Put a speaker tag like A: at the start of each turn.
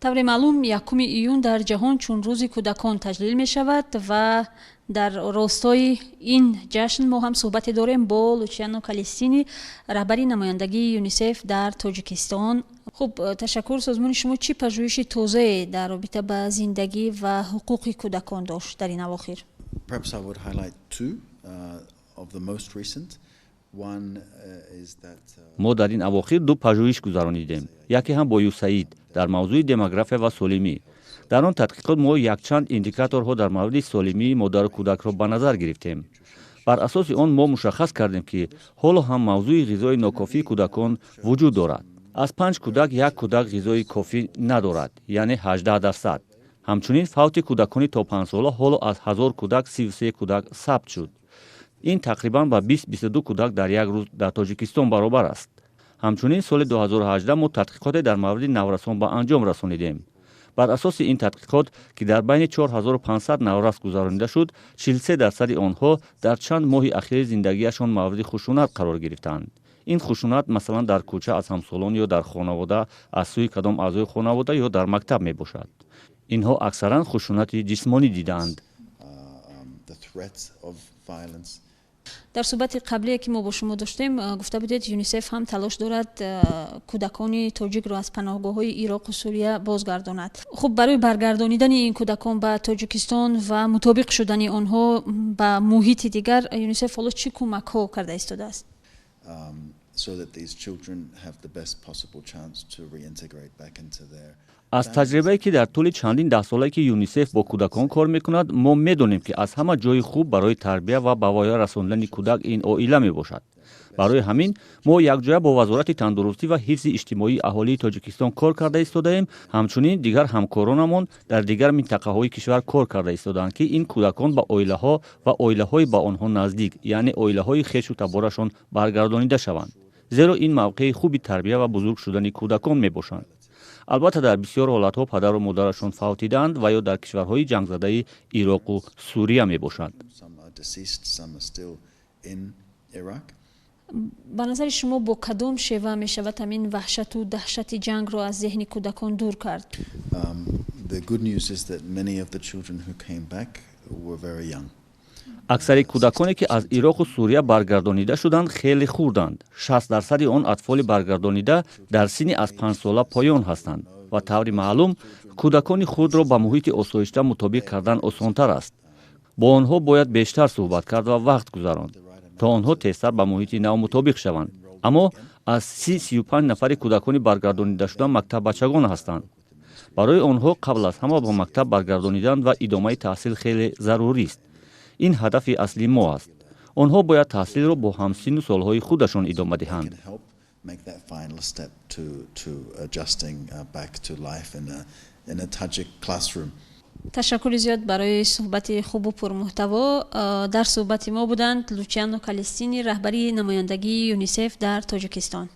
A: Тавре маълум, 1 июн дар ҷаҳон чун Рӯзи кӯдакон таҷлил мешавад ва дар ростои ин ҷашн мо ҳам суҳбате дорем бо Лучиано Калестини, раҳбари намояндагии ЮНИСЕФ дар Тоҷикистон. Хуб, ташаккур. Созмони шумо чӣ пажӯҳиши тозае дар робита ба зиндагӣ ва ҳуқуқи кӯдакон дошт дар ин авохир?
B: Perhaps I would highlight two of the most recent. One is that
C: Мо дар ин авохир ду пажӯҳиш гузаронидем, яке ҳам бо ЮСАИД дар мавзӯи демография ва солимӣ. Дар он тадқиқот мо якчанд индикаторҳо дар мавриди солимии модару кӯдакро ба назар гирифтем. Бар асоси он мо мушаххас кардем, ки ҳоло ҳам мавзӯи ғизои нокофии кӯдакон вуҷуд дорад. Аз панҷ кӯдак як кӯдак ғизои кофӣ надорад, яъне 18%. Ҳамчунин фавти кӯдакони то 5-сола ҳоло аз 1000 кӯдак 33 кӯдак сабт шуд. Ин тақрибан ба 20-22 кӯдак дар як рӯз дар Тоҷикистон баробар аст. Ҳамчунин соли 2018 мо тадқиқоте дар мавриди наврасон ба анҷом расонидем. Бар асоси ин тадқиқот, ки дар байни 4500 наврас гузаронида шуд, 43 дарсади онҳо дар чанд моҳи ахири зиндагиашон мавриди хушунат қарор гирифтаанд. Ин хушунат, масалан, дар кӯча аз ҳамсолон ё дар хонавода аз сӯи кадом аъзои хонавода ё дар мактаб мебошад. Инҳо аксаран хушунати ҷисмонӣ дидаанд.
B: The threat of violence.
A: Дар суҳбати қаблие, ки мо бо шумо доштем, гуфта будед, ЮНИСЕФ ҳам талош дорад кӯдакони тоҷикро аз паноҳгоҳҳои Ироқу Сурия бозгардонад. Хуб, барои баргардонидани ин кӯдакон ба Тоҷикистон ва мутобиқ шудани онҳо ба муҳити дигар ЮНИСЕФ ҳоло чӣ кӯмакҳо карда истодааст?
B: So that these children have the best possible chance to reintegrate back into their
C: Аз таҷрибае, ки дар тӯли чандин даҳсолае, ки ЮНИСЕФ бо кӯдакон кор мекунад, мо медонем, ки аз ҳама ҷои хуб барои тарбия ва ба воя расондани кӯдак ин оила мебошад. Барои ҳамин мо якҷоя бо Вазорати тандурустӣ ва ҳифзи иҷтимоии аҳолии Тоҷикистон кор карда истодаем. Ҳамчунин дигар ҳамкоронамон дар дигар минтақаҳои кишвар кор карда истодаанд, ки ин кӯдакон ба оилаҳо ва оилаҳои ба онҳо наздик, яъне оилаҳои хешу таборашон баргардонида шаванд, зеро ин мавқеи хуби тарбия ва бузург шудани кӯдакон мебошанд. Албатта, дар бисёр ҳолатҳо падару модарашон фавтидаанд ва ё дар кишварҳои ҷангзадаи Ироқу Сурия мебошанд.
B: Some are deceased, some are still in Iraq.
A: Ба назари шумо, бо кадом шева мешавад ҳамин ваҳшату даҳшати ҷангро аз зеҳни кӯдакон дур кард?
B: The good news is that many of the children who came back were very young.
C: Аксари кӯдаконе, ки аз Ироқу Сурия баргардонида шуданд, хеле хурданд. 60 дарсади он атфоли баргардонида дар синни аз 5-сола поён ҳастанд. Ва таври маълум, кӯдакони хурдро ба муҳити осоишта мутобиқ кардан осонтар аст. Бо онҳо бояд бештар суҳбат кард ва вақт гузаронд, то онҳо тезтар ба муҳити нав мутобиқ шаванд. Аммо аз 30-35 нафари кӯдакони баргардонидашуда мактаббачагон ҳастанд. Барои онҳо қабл аз ҳама ба мактаб баргардонидан ва идомаи таҳсил хеле зарурист. Ин ҳадафи аслии мо аст. Онҳо бояд таҳсилро бо ҳамсинну солҳои худашон идома диҳанд.
B: Can help make that final step to adjusting back to life in a Tajik classroom.
A: Ташаккури зиёд барои суҳбати хубу пурмуҳтаво. Дар суҳбати мо буданд Лучиано Калестини, раҳбари намояндагии ЮНИСЕФ дар Тоҷикистон.